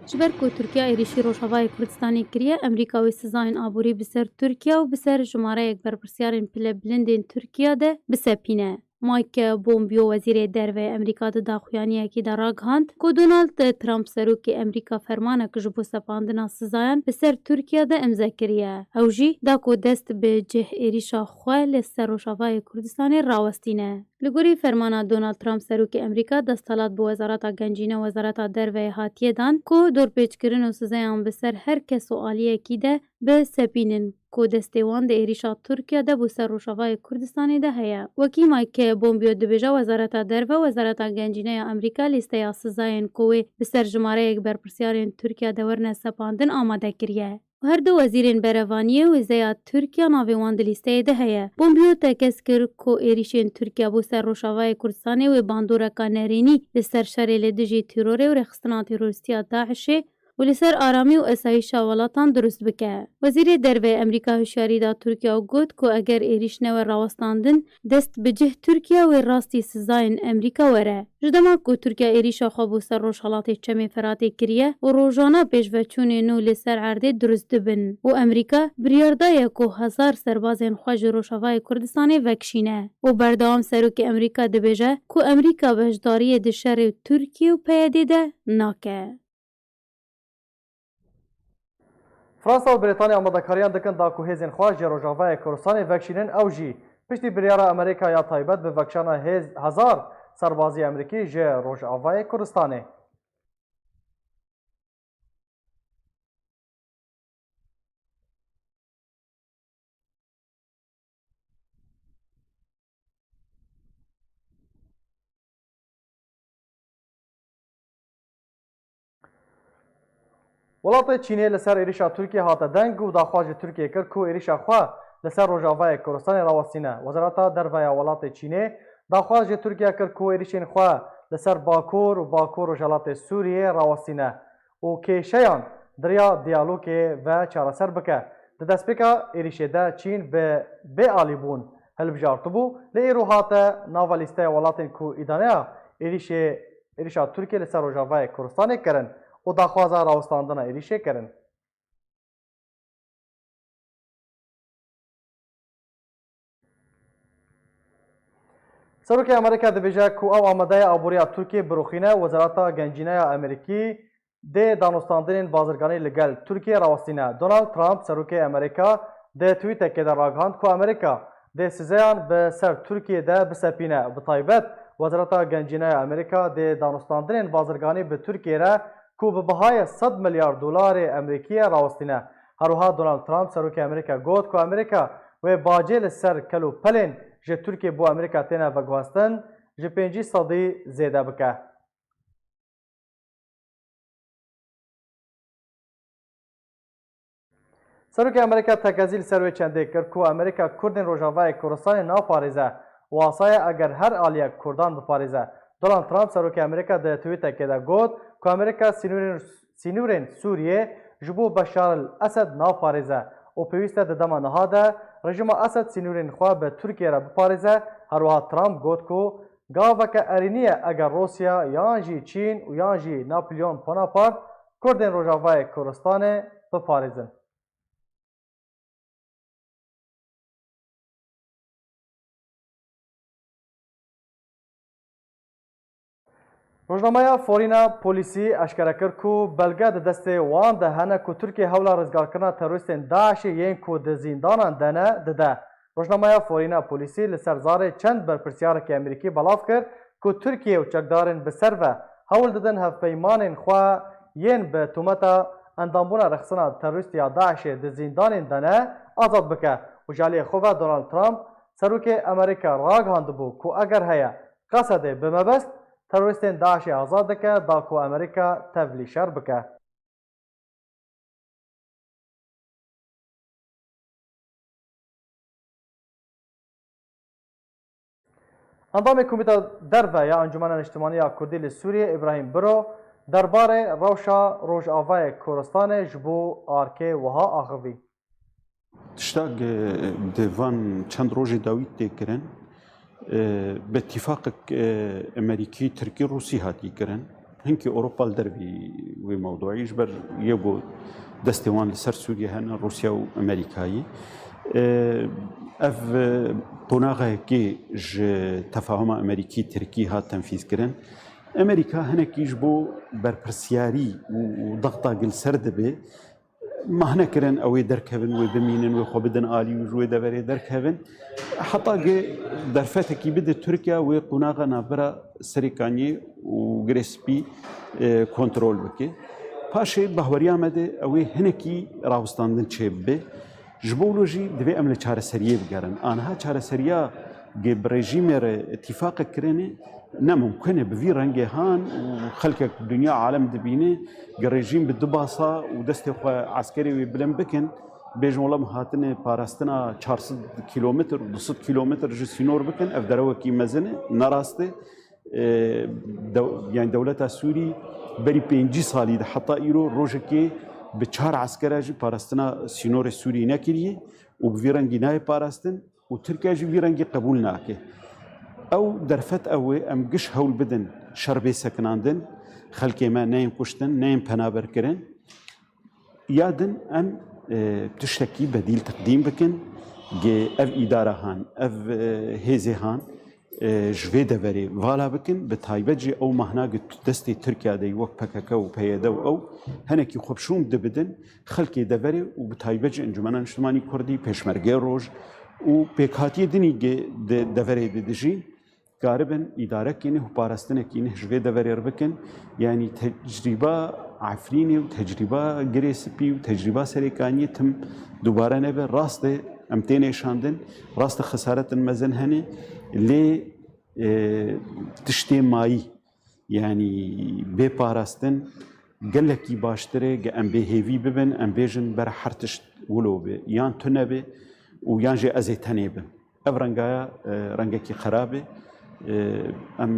Ji ber ku Tirkiya êrîşî Rojavayê Kurdistanê kiriye, Amerîka wê sizayên aborî bi ser Tirkiya û bi ser jimareyek berpirsyarên pilebilindên Tirkiya de bisepîne. Mike Pompeo, Wezîrê Derve yê Amerîka di daxuyaniyekî de ragihand ku Donald Trump, Serokê Amerîka, fermanek ji bo sepandina sizayan bi ser Tirkiya de îmze kiriye. Ew jî da ku dest bi cih êrîşa xwe li ser Rojavayê Kurdistanê rawestîne. Li gorî fermana Donald Trump, Serokê Amerîka, desthilat bi Wezareta Gencîne û Wezareta Derveyê hatiye dan ku dorpêçkirin û sizeyan bi ser her kes û aliyekî de bisepînin ku destê wan di êrîşa Tirkiya de bo ser Rojavayê Kurdistanê de heye. Wekî Mike Pompeo dibêje, Wezareta Derve û Wezareta Gencîne ya Amerîka lîsteya sizayên ku wê bi ser jimareyek berpirsyarên Tirkiya de werine sepandin amade kiriye. Her du wezîrên berevaniyê û hêzeya Tirkiya navê wan di lîsteyê de heye. Pompeo tekez kir ku êrîşên Tirkiya bo ser Rojavayê Kurdistanê wê bandoreka nerênî li ser şerê li dijî terorê û rêxistina terorîstî ya DAIŞê û li ser aramî û esayîşa welatan dirust bike. Wezîrê Derve yê Amerîka hişyarî da Tirkiye û got ku eger êrîş newe rawestandin, dest bi cih Tirkiye wê rastî sizayên Amerîka were. Ji dema ku Tirkiye êrîşa xwe bo ser rojhelatê Çemê Feratê kiriye û rojana pêşveçûnên nû li ser erdê dirust dibin û Amerîka biryar daye ku hezar serbazên xwe ji Rojavayê Kurdistanê vekişîne û berdewam Serokê Amerîka dibêje ku Amerîka beşdariyê di şerê Tirkiye û P Y D de nake. Fransa û Brîtanya amadekariyan dikin da ku hêzên xwe ji Rojavayê Kurdistanê vekişînin, ew jî piştî biryara Amerîka ya taybet bi vekişana hêz hezar serbazî Amerîkî ji Rojavayê Kurdistanê. Welatê Çînê li ser êrîşa Tirkiyê hate deng û daxwaz ji Tirkiyê kir ku êrîşa xwe li ser Rojavayê Kurdistanê rawestîne. Wezareta Derve ya welatê Çînê daxwaz ji Tirkiye kir ku êrîşên xwe li ser Bakur û Bakur Rojhilatê Sûriyê rawestîne û kêşeyan di riya diyalogê ve çareser bike. Di destpêka êrîşê de Çîn bi bêalîbûn hilbijartibû, lê îro hate nava lîsteya welatên ku îdaneya êrîşê, êrîşa Tirkiyê li ser Rojavayê Kurdistanê kirin û daxwaza rawestandina êrîşê kirin. Serokê Amerîka dibêje ku ew amade ye aboriya Tirkiyê biroxîne. Wezareta Gencîne ya Amerîkî dê danûstandinên bazirganî li gel Tirkiyê rawestîne. Donald Trump, Serokê Amerîka, di twîtekê de ragihand ku Amerîka dê sizeyan bi ser Tirkiyê de bisepîne. Bi taybet, Wezareta Gencîne ya Amerîka dê danûstandinên bazirganî bi Tirkiyê re ku bi bihayê sed milyar dolarê Amerîkî ye rawestîne. Her wiha Donald Trump, Serokê Amerîka, got ku Amerîka wê bacê li ser kel û pelên ji Tirkiyê bo Amerîka têne veguhestin, ji pêncî sedî zêde bike. Serokê Amerîka tekezî li ser wê çendê kir ku Amerîka Kurdên Rojavayê Kurdistanê naparêze û asa ye eger her aliyek Kurdan biparêze. Donald Trump, Serokê Amerîka, di twîtekê de got ku Amerîka sînorên, sînorên Sûriyê ji bo Beşar el Esed naparêze û pêwîst e di dema niha de rejîma Esed sînorên xwe bi Tirkiye re biparêze. Her wiha Trump got ku gaveke erênî ye eger Rûsya yan jî Çîn û yan jî Napolyon Bonaparte Kurdên Rojavayê Kurdistanê biparêzin. Rojnameya Forîna Polîsî eşkere kir ku belge di destê wan de hene ku Tirkiye hewla rizgarkirina terorîstên DAIŞê yên ku di zîndanan de ne dide. Rojnameya Forîna Polîsî li ser zarê çend berpirsiyarekî Amerîkî belav kir ku Tirkiye û çekdarên bi ser ve hewl didin hevpeymanên xwe yên bi tometa endambûna rexistina terorîstî ya DAIŞê di zîndanên de ne azad bike û ji aliyê xwe ve Donald Trump, Serokê Amerîka, ragihandibû ku eger heye qesedê bi mebest terorîstên DAIŞê azad dike, da ku Amerîka tevlî şer bike. Endamê Komîta Derve ya Encûmena Niştimanî ya Kurdî li Sûriyê, Îbrahîm Biro, derbarê rewşa Rojavayê Kurdistanê ji bo arkê wiha axivî. Tişta ge-, di van çend rojê dawî tê kirin, e, bi tîfaqek, e, Amerîkî, Tirkî, Rûsî hatî kirin. Hinkî Ewropa li dervî wê mewduî ji ber yê ku destê wan li ser Sûriye hene, Rûsya û Amerîkayê. E, ev, e, qonaxekê ji tefahuma Amerîkî-Tirkî hat tenfîz kirin. Amerîka hinekî ji bo berpirsiyarî û, û dexta gil ser dibe, mahne kirin ew ê derkevin, wê bimînin, wê xwe bidin alî û ji wê deverê derkevin. Heta ge derfetekî bide Tirkiye wê qonaxa navbera Serê Kaniyê û Girê Spî, e, kontrol bike. Paşê bahweriya me de ew ê hinekî rawestandin çêbibe. Ji bo wilo jî divê em li çareseriyê bigerin. Aniha çareseriya ge bi rejîmê re tîfaqek kirinê ne mimkun e. Bi vî rengê han û xelkek dinya alem dibîne, ge rejîm bi du basa û destê xwe eskerê wê bilind bikin, bêjin wela em hatine parastina çar sed kîlometr û du sed kîlometr ji sînor bikin, ev derewekî mezin e, ne rast e. E, dew-, yani dewleta Sûrî berî pêncî salî de heta îro rojekê bi çar eskera jî parastina sînorê Sûrî nekiriye û bi vî rengî nayê parastin û Tirkiye jî vî rengî qebûl nake. Ew derfet ew ê em giş hewl bidin şer bê sekinandin, xelkê me neyên kuştin, neyên penaber kirin. Ya din em, e, tiştekî bedîl teqdîm bikin, gê ev îdara han, ev, e, hêzê han, e, ji vê deverê vala bikin, bi taybet jî ew mahna gi destê Tirkiye de wek P K K û P Y D û ew henekî xwe bi şûn dibidin xelkê deverê û bi taybet jî Encûmena Niştimanî Kurdî, Pêşmergê Roj û pêkhatiyê dinî gi di deverê de dijîn, karibin îdarekî neh û parastinekî neh ji vê deverê re bikin. Yanî tecrîba Efrînê û tecrîba Girê Spî û tecrîba Serêkaniyê tim dubare nebe. Rast e em tê nêşandin, rast e xesaretin mezin hene, lê, e, tiştê mayî, yanî bê parastin gelekî baştir e, ge em bê hêvî bibin, em bêjin ber her tişt wilo be, yan tune be û yan jî ez ê tenê bim. Ev rengaya, e, rengekî xerab e. E, em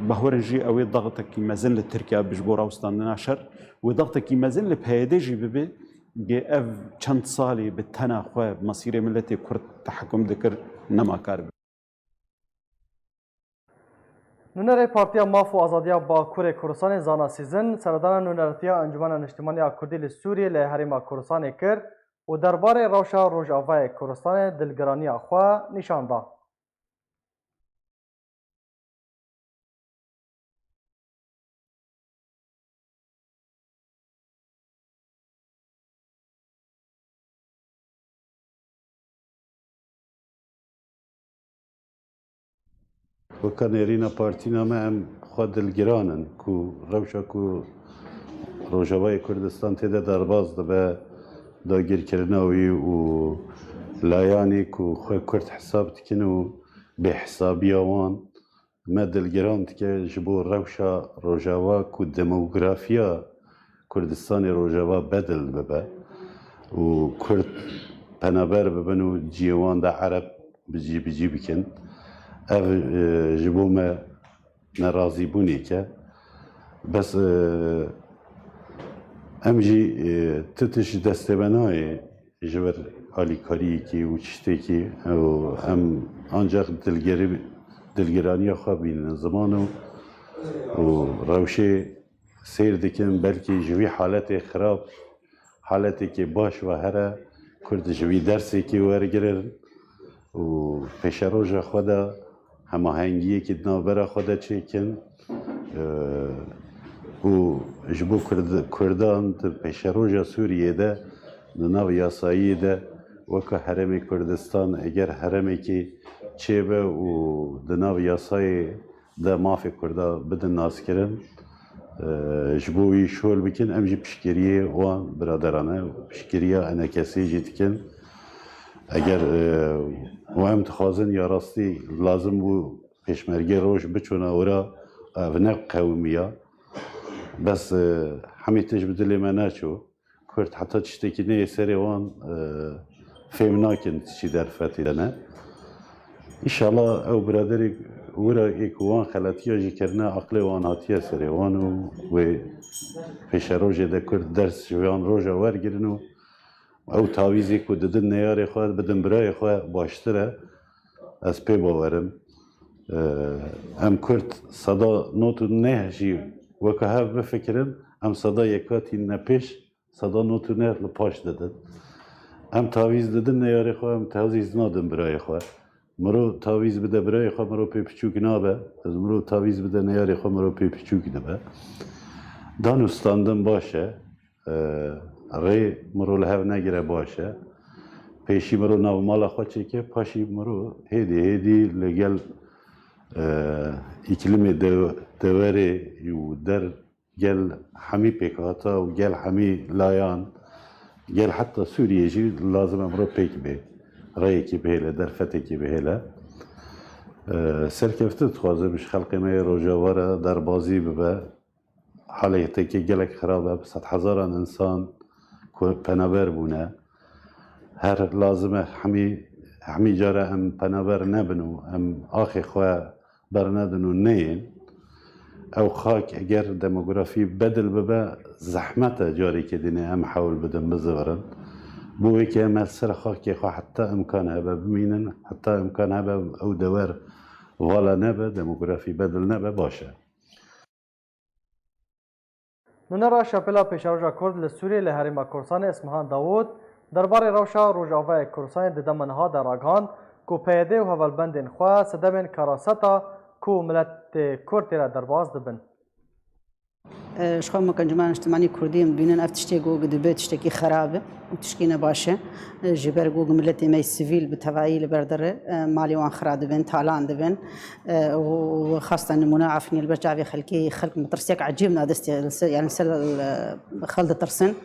bawerin jî ew ê daxtekî mezin li Tirkiye bi ji bo rawestandina şer, wê daxtekî mezin li P Y D jî bibe, ge ev çend salê bi tena xwe mesîrê miletê Kurd tehekum dikir, nema kar bibe. Nûnerê Partiya Maf û Azadiya Bakurê Kurdistanê Zana Sîzin seredana nûnertiya Encûmena Niştimanî ya Kurdî li Sûriyê li Herêma Kurdistanê kir û derbarê rewşa Rojavayê Kurdistanê dilgiraniya xwe nîşan da. Weke nêrîna partîna me, em xwe dilgiran in ku rewşa ku Rojavayê Kurdistan tê de derbas dibe, dagirkirina wî û layanê ku xwe Kurd hesab dikin û bêhesabiya wan, me dilgiran dike ji bo rewşa Rojava ku demografiya Kurdistanê Rojava bedil bibe û Kurd penaber bibin û cihê wan de Ereb bi cî bi cî bikin. Ev, e, ji bo me nerazîbûnêk e. Bes, e, em jî, e, ti tişt ji destê me nayê ji vir alîkariyekî û tiştekî û em ancaq dilgirî-, dilgiraniya xwe bînin ziman û, û rewşê seyr dikin, belkî ji vî haletê xirab, haletekê baş ve here, Kurd ji vî dersekî wergirin û pêşeroja xwe de hemahengiyekî di navbera xwe de çêkin, e, û ji bo Kurd-, Kurdan di pêşeroja Sûriyê de, di nav yasayiyê de, weke Herêmê Kurdistan, eger herêmekî çêbe û di nav yasayê de mafê Kurda bidin naskirin, e, ji bo wî şol bikin, em jî piştgiriyê wan biraderan e, piştgiriya enekesê jî dikin. Eger, e, û em dixwazin ya rastî lazim bû pêşmergê roj biçûna wira, ev ne qewimiya. Bes, e, hemî tişt bi dilê me neçû. Kurd heta tiştekî neyê serê wan, e, fêm nakin çi derfetê de ne. Înşallah ew biraderê wira ê ku wan xeletiya jî kirine, aqilê wan hatiye serê wan û wê pêşerojê de Kurd ders ji wan roja wergirin û ew tavîzê ku didin neyarê xwe, bidin birayê xwe baştir e. Ez pê bawer im. E, em Kurd seda nod û neh jî weke hev bifikirin, em seda yeka tînine pêş, seda nod û neh li paş didin. Em tavîz didin neyarê xwe, em tavîz nadin birayê xwe. Mirov tavîz bide birayê xwe, mirov pê piçûk nabe. Ez mirov tavîz bide neyarê xwe, mirov pê piçûk dibe. Dan û standin baş e. E, rê mirov li hev negire baş e. Pêşî mirov nav mala xwe çêke, paşî mirov hêdî hêdî li gel, e, îklimê dew-, deverê û der gel hemî pêkhata û gel hemî layan, gel heta Sûriyê jî lazim e mirov pêk bê. Rêyekê bihêle, derfetekê bihêle. E, serkeftin dixwazim ji xelkê me yê Rojava re derbazî bibe. Haleteke gelek xirab e, bi sedhezaran însan ku penaber bûne. Her lazim e hemî, hemî cara em penaber nebin û em axê xwe bernedin û neyên. Ew xak eger demografî bedil bibe, zehmet e carekê dinê em hewl bidin bizivirin. Bo wê ke em li ser xakê xwe heta imkan hebe bimînin, heta imkan hebe ew dewer vala nebe, demografî bedil nebe, baş e. Nûnera Şapêla Pêşeroja Kurd li Sûriyê li herêma Kurdistanê Ismihan Dawûd derbarê rewşa Rojavayê Kurdistanê di dema niha de ragihand ku P Y D û hevalbendên xwe sedemên karaseta ku miletê Kurd tê re derbas dibin. Ji xwe me ku Encûmena Niştimanî Kurdî em dibînin ev tiştê ku dibe tiştekî xerab e û tişkî ne baş e. Ji ber ku miletê me yê sivîl bi tevayî li ber derê malê wan xira dibin, talan dibin û xasta nimûne Efrînê li ber çavê xelkê, xelk metirsiyek ecêb na destê li ser, yani li ser xelk ditirsin.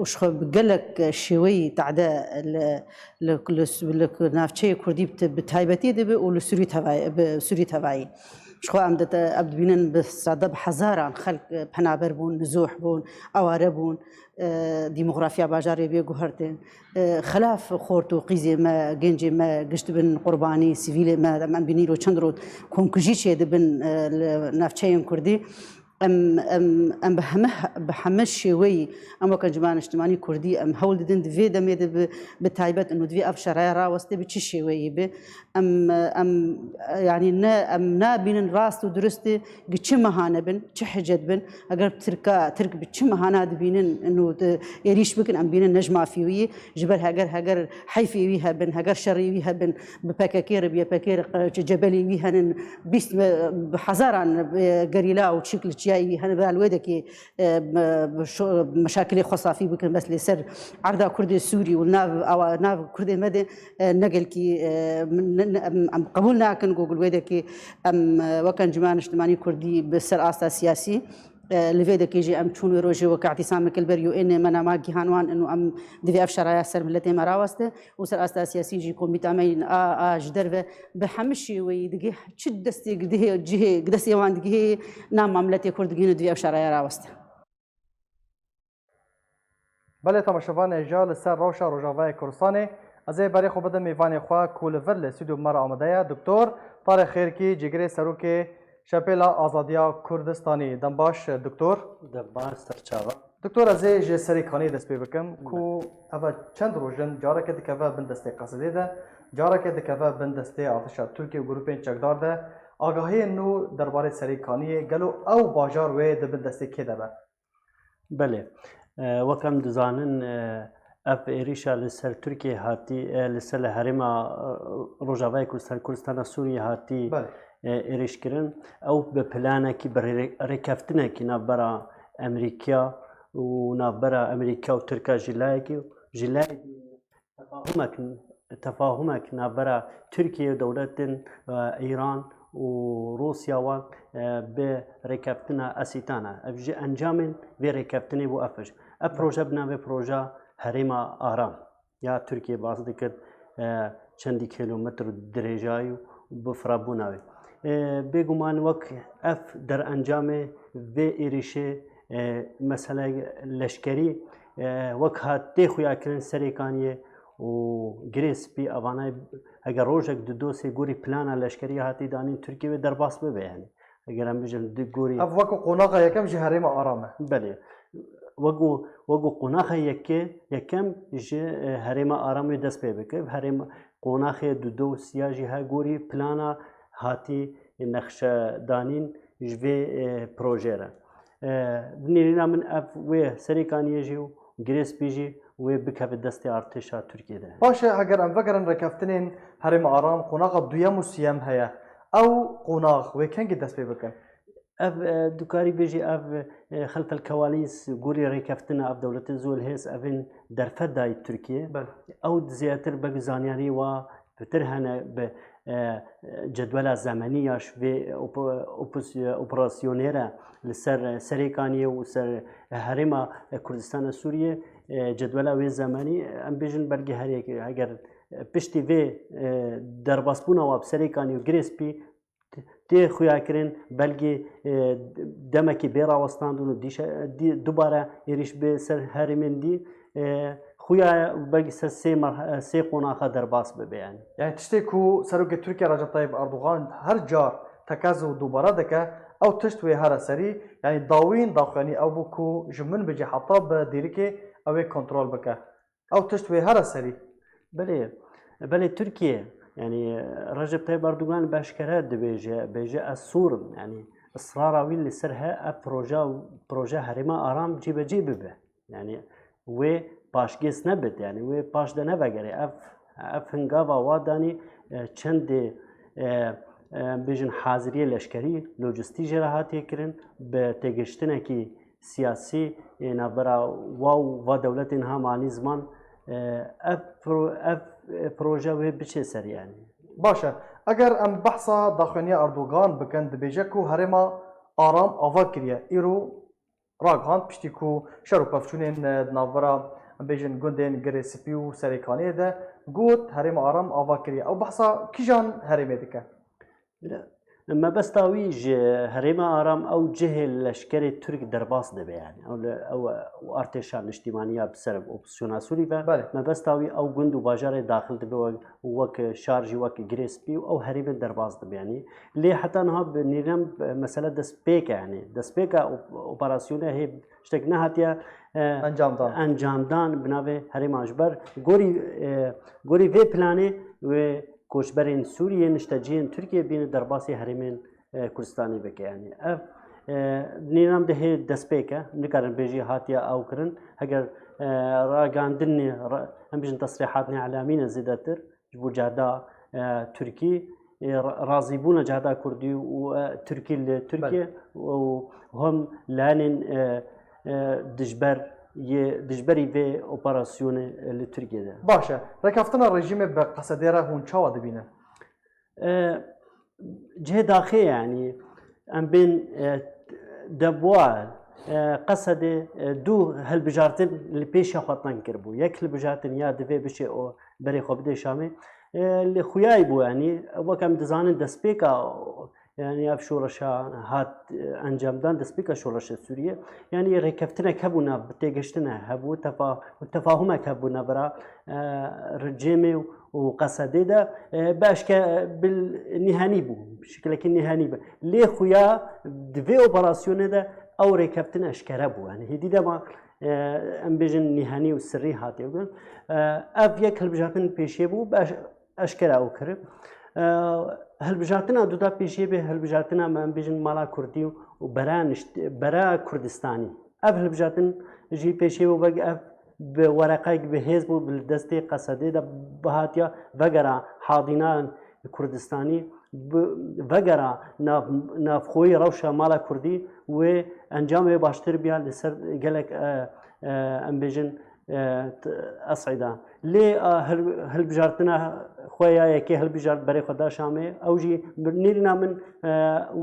Û ji xwe bi gelek şêweyî tade li, li, li, li navçeyê Kurdî bi taybetî dibe û li Sûrî tevayî, bi Sûrî tevayî. Ji xwe em dite, em dibînin bi sade bi hezaran xelk, e, penaber bûn, nizûh bûn, aware bûn, e, demografiya bajarê bê guhertin. E, xelaf xort û qîzê me, gencê me giş dibin qurbanî, sivîlê me, em, em bînî îro çend roj komkujî çêdibin, e, li navçeyên Kurdî. Em, em, em bi heme, bi heme şêweyî, em weke Encûmena Niştimanî Kurdî, em hewl didin di vê demê de bi, bi taybet û di vê ev şeraya rawestê bi çi şêweyî be. Em, em, yanî ne, em nabînin rast û durustî gi çi mehane bin, çi hicet bin. Eger Tirka, Tirk bi çi mehana dibînin û di êrîş bikin, em bînin ne ji mafî wî yî. Ji ber heger, heger heyfê wî hebin, heger şerê wî hebin, bi P K K re, bi Y P G re, e, cebelê wî henin, bîst, e, bi hezaran, e, gerîla û çîk li çiyayê wî hene, bira li wê dekê, e, me-, şo-, meşakilê xwe safî bikin, bes li ser erda Kurdê Sûrî û nav, awa, nav Kurdê me de, e, ne gelkî, e, min, ne, ne, em, em qebûl nakin ku li wê dekê em, e, weke Encûmena Niştimanî Kurdî bi ser asta siyasî, e, li vê dekê jî em çûn wê rojê weke îtîsameke li ber U N ê me nama gihan wan in û em divê ev şeraya ser miletê me raweste û ser asta siyasî jî komîta me yên a, a ji derve bi hemî şêweyî digih çi destê gidihê cihê destê wan digihê na mamletê Kurd digihîne divê ev şeraya raweste. Belê temaşevanê hêja li ser rewşa Rojavayê Kurdistanê, ez ê berê xwe bidim mêvanê xwe ku li vir li stûdyo me re amade ye, Doktor Tarek Xêrkî, cîgirê serokê Şepêla Azadiya Kurdistanî. Dem baş, Doktor. Dem baş, serçava. Doktor, ez ê ji Serê Kaniyê dest pê bikim ku eve çend roj in careke dikeve bin destê Qesidê de, careke dikeve bin destê artêşa Tirkiyê û grûpên çekdar de. Agahiyên nû derbarê Serê Kaniyê, gelo ew bajar wê di bin destê kê de be? Belê. E, wek em dizanin, e, ev êrîşa li ser Tirkiyê hatî, e, li ser li herêma, e, Rojavayê Kurdistan, Kurdistana Sûriyê hatî, Belê. e, êrîşkirin. Ew bi planekî, bi rê-, rêkeftinekî navbera Emerîkiya û navbera Emerîkiya û Tirka ji layekî, ji layekî tefahumek, tefahumek navbera Tirkiye û dewletên, e, Îran û Rûsya wan, e, bi rêkeftina Esîtan e. Ev jî encamên vê rêkeftinê bû ev. Ev proje bi navê proja Herêma Aram ya Tirkiye bas dikir, e, çendî kilometr dirêjayî û bi firabûna wê. E, bêguman wek ev derencamê vê êrîşê, e, mesele leşkerî, e, wek hat tê xuyakirin Serê Kaniyê û Girê Spî, evana eger rojek di dosê gorî plana leşkerî hatî danîn Tirkiye wê derbas bibe, yani eger em bijin di gorî. Ev wek qonaxa yekem ji herêma Aram e. Belê. Wek û, wek û qonaxa yekê, yekem ji, e, herêma Aram wê dest pê bike. Herêma, qonaxê dudo û siya jî her gorî plana hatî nexşedanîn ji vê, e, projê re. E, di nêrîna min ev wê Serê Kaniyê jî û Girê Spî jî wê bikeve destê artêşa Tirkiyê de. Baş e, heger em vegerin rêkeftinên herêma Aram, qonaxa duyem û siyem heye. Ew qonax wê kengî dest pê bikin? Ev, e, dikarî bêjî ev, e, xelfel kewalîs gorî rêkeftina ev dewletê zû li hêz evên derfet dayî Tirkiye. Belê. Ew zêdetir belkî zanyarî wa pitir hene bi, e, cedwela zemenî ya ji vê opo-, opos-, operasyonê re li ser Serê Kaniyê û ser herêma Kurdistana Sûriyê, e, cedwela wê zemenî, em bêjin belkî her yek, eger piştî vê, e, derbasbûna wa bi Serê Kaniyê û Girê Spî tê xuyakirin, belkî, e, demekî bê rawestandin û dîşe, dî-, dubare êrîş bi ser herêmên dî, e, xuya belkî ser sê merh-, sê qonaxa derbas bibe yani. Yani tiştê ku Serokê Tirkiye Recep Tayyip Erdogan her car tekez û dubare dike, ew tişt wê here serî, yanî dawîn daxuyanî ew bû ku ji min bêje heta bi dîrikê ew ê kontrol bike. Ew tişt wê here serî. Belê, belê Tirkiye, yanî Recep Tayyip Erdogan bi eşkere dibêje, bêje ez sûr im, yanî israra wî li ser he, ev proje, proje herêma Aram cîbecî bibe. Yanî wê paşgêz nebit, yanî wê paş de nevegere. Ev, ev hingava wa danî, e, çendê, e, e, bêjin haziriyê leşkerî, lojistî jê re hatiye kirin, bi têgiştinekî siyasî ê navbera wa û va dewletên ha manî ziman, e, ev pro-, ev, e, proje wê biçe ser yanî. Baş e. Eger em behsa daxuyaniya Erdogan bikin, dibêje ku herêma Aram ava kiriye. Îro ragihand piştî ku şer û pevçûnên, e, di navbera, em bêjin, gundên Girê Spî û Serêkaniyê de got, herêma Aram ava kiriye. Ew behsa kîjan herêmê dike? Mebesta wî ji herêma Aram ew cihê leşkerê Tirk derbas dibe, yanî ew li, ew, û artêşa niştîmaniya bi ser opozisyona Sûrî ve, Belê. Mebesta wî ew gund û bajarê daxil dibe wek, wek şar jî wek Girê Spî û ew herêmê derbas dibe, yanî. Lê heta niha bi nîrem, e, mesele destpêk e, yanî destpêka op-, operasyonê hê tiştek nehatiye, e, Encamdan. Encamdan bi navê herêma ji ber gorî, e, gorî vê planê wê koçberên Sûriyê niştecihên Tirkiyê bîne derbasî herêmên, e, Kurdistanê bike. Yanî ev, e, nînam de hê destpêk e, nikarin bêjî hatiye ew kirin. Heger, e, ragandinê, ra-, em bêjin tesrîhatnê elamî ne zêdetir ji bo cehda, e, Tirkî, e, ra-, razîbûna cehda Kurdî û, e, Tirkî li Tirkiye Belê. Û hem layenên, e, e, dijber yê, dijberî vê operasyonê, e, li Tirkiye de. Baş e. Rêkeftina rejîmê bi Qesedê re hûn çawa dibînin? E, cihê daxê, yanî em bên, e, debwa, e, Qesedê, e, du hilbijartin li pêşiya xwe teng kiribû. Yek hilbijartin ya divê biçe o berê xwe bidê Şamê. E, li xuyayî bû, yanî wek em dizanin destpêka, yanî ev şoreşa hat, e, encamdan, destpêka şoreşa Sûriyê. Yanî rêkeftinek hebû nav, têgiştinek hebû, tefa-, tefahumek hebû navbera, e, rejîmê û Qesedê de, e, bi eşke-, bi nîhenî bû, bi şekilekî nîhenî bû. Lê xuya di vê operasyonê de ew rêkeftin eşkere bû. Yanî hêdî dema, e, em bêjin nîhenî û sirrî hatiye kirin. E, ev yek hilbijartin pêşiyê bû, bi eş-, eşkere ew kir. E, hilbijartina duda pêşiyê bê hilbijartina me em bêjin mala Kurdî û bera nişt-, bera Kurdistanî. Ev hilbijartin jî pêşê bû, veg ev bi wereqek bi hêz bû, bi destê Qesedê de bihatiya vegera hadînan Kurdistanî, bi vegera nav-, navxweyî rewşa mala Kurdî wê encamê wê baştir biya li ser gelek, e, e, em bêjin, e, t-, es'îda. Lê, e, hil-, hilbijartina xwe ya yekê hilbijart berê xwe da Şamê, ew jî bi nêrîna min, e,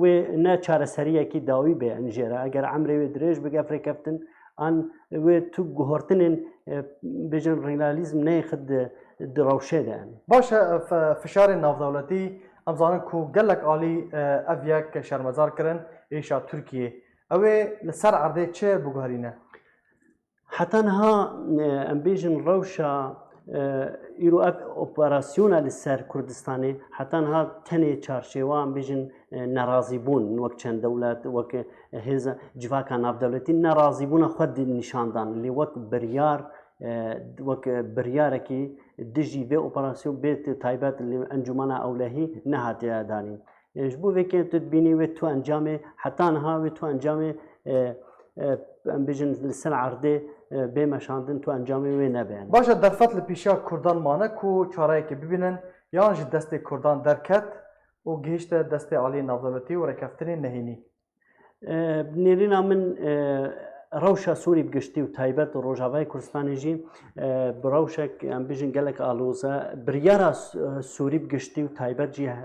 wê ne çareseriyekî dawî be jê re. Eger emrê wê dirêj bike rêkeftin, an wê tu guhortinên, e, bêjin realîzm neyê xwe di, di rewşê de. Baş e, f-, fişarên navdewletî, em zanin ku gelek alî, e, ev yek şermezar kirin êşa Tirkiyê. Ew ê li ser erdê çi biguherîne? Heta niha, e, em bêjin rewşa, e, îro ev operasyona li ser Kurdistanê, heta niha tenê çarşêwa, em bêjin, e, nerazîbûn, wek çend dewlet, wek, e, hêza civaka navdewletî nerazîbûna xwe di nîşan dan. Lê wek biryar, e, wek biryarekî dijî vê operasyon bê taybet li Encûmena Ewlehî nehatiye danîn. E, ji bo vê kê tu dibînî wê tu encamê, heta niha wê tu encamê, e, e, em bêjin li ser erdê, e, bê meşandin, tu encamê wê nebe. Baş e, derfet li pêşiya Kurdan mane ku çareyekê bibînin, yan ji destê Kurdan derket û gihişte destê aliyê navdewletî û rêkeftinên nehênî? E, bi nêrîna min, e, rewşa Sûrî bi giştî û taybet Rojavayê Kurdistanê jî, e, bi rewşek, em bêjin, gelek aloz e. Biryara S-, e, Sûrî bi giştî û taybet jî he,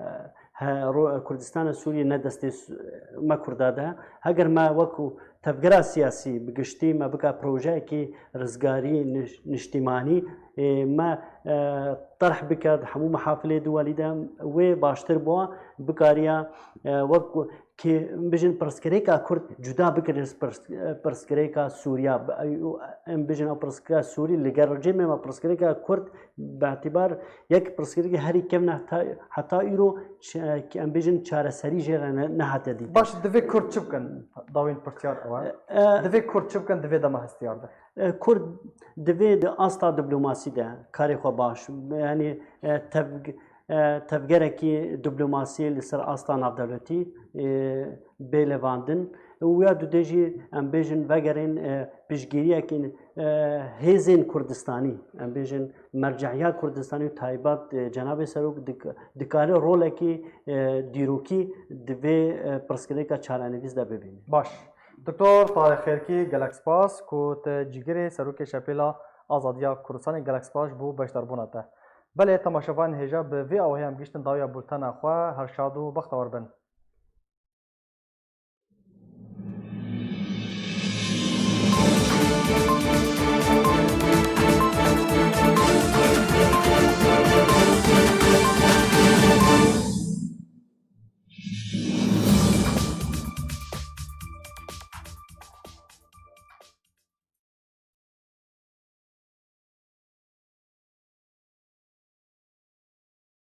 he, ro-, Kurdistana Sûriyê ne destê Su-, me Kurda de. Heger me wekû tevgera siyasî bi giştî me bika projeyekî rizgarî niş- niştîmanî, ê, me, e, terh bikerd hemû mehafilê di welî de wê baştir bûa bikariya, e, wek ku kê em bijin pirsgirêka Kurd cuda bikir ji pirs- e, pirsgirêka Sûriya. Em bijin ew pirsgirêka Sûrî li gel rejîmê me pirsgirêka Kurd bi îtibar yek pirsgirêkê herî kevn e heta, heta îro ç- em bêjin çareserî jê re ne- nehate dîtin. Baş, divê Kurd çi bikin? Dawên pirsyar ew e. E, e, Divê Kurd çi bikin di vê dema hestiyar de? E, Kurd divê di asta diplomasî de karê xwe baş, yanî, e, tevg- e, tevgerekî diplomasî li ser asta navdewletî, e, bê levandin. Û ya dudê jî em bêjin vegerin, e, piştgiriyekî, e, hêzên Kurdistanî, em bêjin mercehiya Kurdistanî û taybet, e, Cenabê Serok dik- dikare rolekî, e, dîrokî di vê, e, pirsgirêka çarenivîs de bibîne. Baş. Doktor Tarîk Xêrkî, gelek spas ku te cîgirê Serokê Şepêla Azadiya Kurdistanê, gelek spas ji bo beşdarbûna te. Belê, temaşevanên hêja, bi vê awahî em gihîştin dawiya bultena xwe. Her şad û bextewar bin.